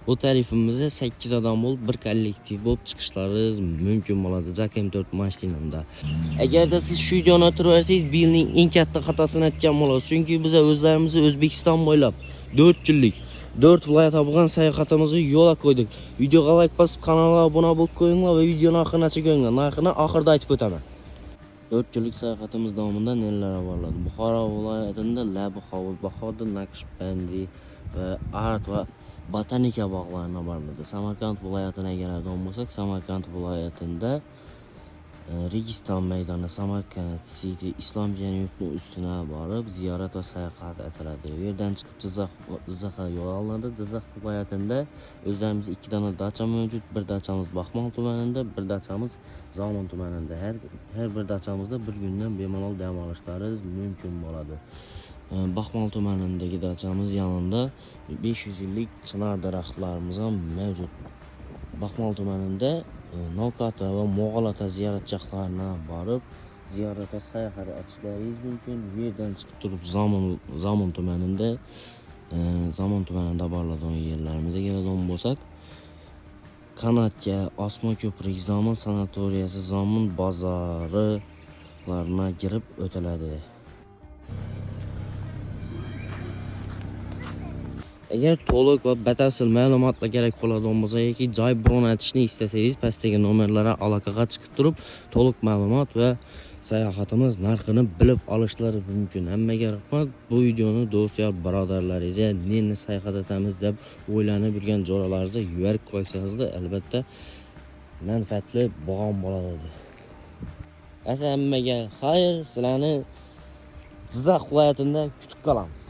Bu tarifimizda 8 odam bo'lib, bir kollektiv bo'lib chiqishlaringiz mumkin bo'ladi JAC M4 mashinamda. Agarda siz shu videoni o'tiraversangiz, bu yilning eng katta xatosini aytgan bo'lasiz. Chunki biz o'zlarimizni O'zbekiston bo'ylab 4 kunlik 4 viloyatga bo'lgan sayohatimizni yo'lga qo'ydik. Videoga like bosib, kanalga obuna bo'lib qo'yinglar va videoni oxirigacha ko'ringlar. Narxini oxirida aytib o'taman. 4 kunlik sayohatimiz davomida nelara boriladi? Buxoro viloyatida Labi Hovuz, Bahodir Naqshbandiy va art va botanika bog'larına boriladi. Samarqand viloyatiga keladigan bo'lsak, Samarqand viloyatida Registon maydoni, Samarqand City, Islom jamiyatining ustuna borib ziyorat va sayohat etiladi. U yerdan chiqib Jizzaxga yo'l olinadi. Jizzax viloyatida o'zlarimizda 2 dona dacha mavjud. Bir dachamiz Baxmal tumanida, bir dachamiz Zomin tumanida. Har bir dachamizda bir kundan bemalol dam olishlaringiz mumkin bo'ladi. Baxmal tumanidagi dachamiz yonida 500 yillik chinar daraxtlarimiz ham mavjud. Baxmal tumanida Novkata va Mo'g'ulota ziyoratgohlarına borib ziyorat va sayohat etishlaringiz mumkin. Bu yerdan chiqib turib Zomin tumanida, Zomin tumanida boriladigan yerlarimizga keladigan bo'lsak, Qanotga, Osma ko'prik, Zomin sanatoriyasi, Zomin bozorilarına kirib o'tiladi. Agar to'liq va batafsil ma'lumotlar kerak bo'ladigan bo'lsa yoki joy bron etishni istasangiz, pastdagi nomerlarga aloqaga chiqib turib, to'liq ma'lumot va sayohatimiz narxini bilib olishlari mumkin. Hammaga rahmat. Bu videoni do'st yo birodarlaringizga neni sayohat etamiz deb o'ylanib yurgan jo'ralaringizga yuborib qo'ysangizda, albatta manfaatli bo'lgan bo'ladi. Asa hammaga xayr, sizlarni Jizzax viloyatida kutib qolamiz.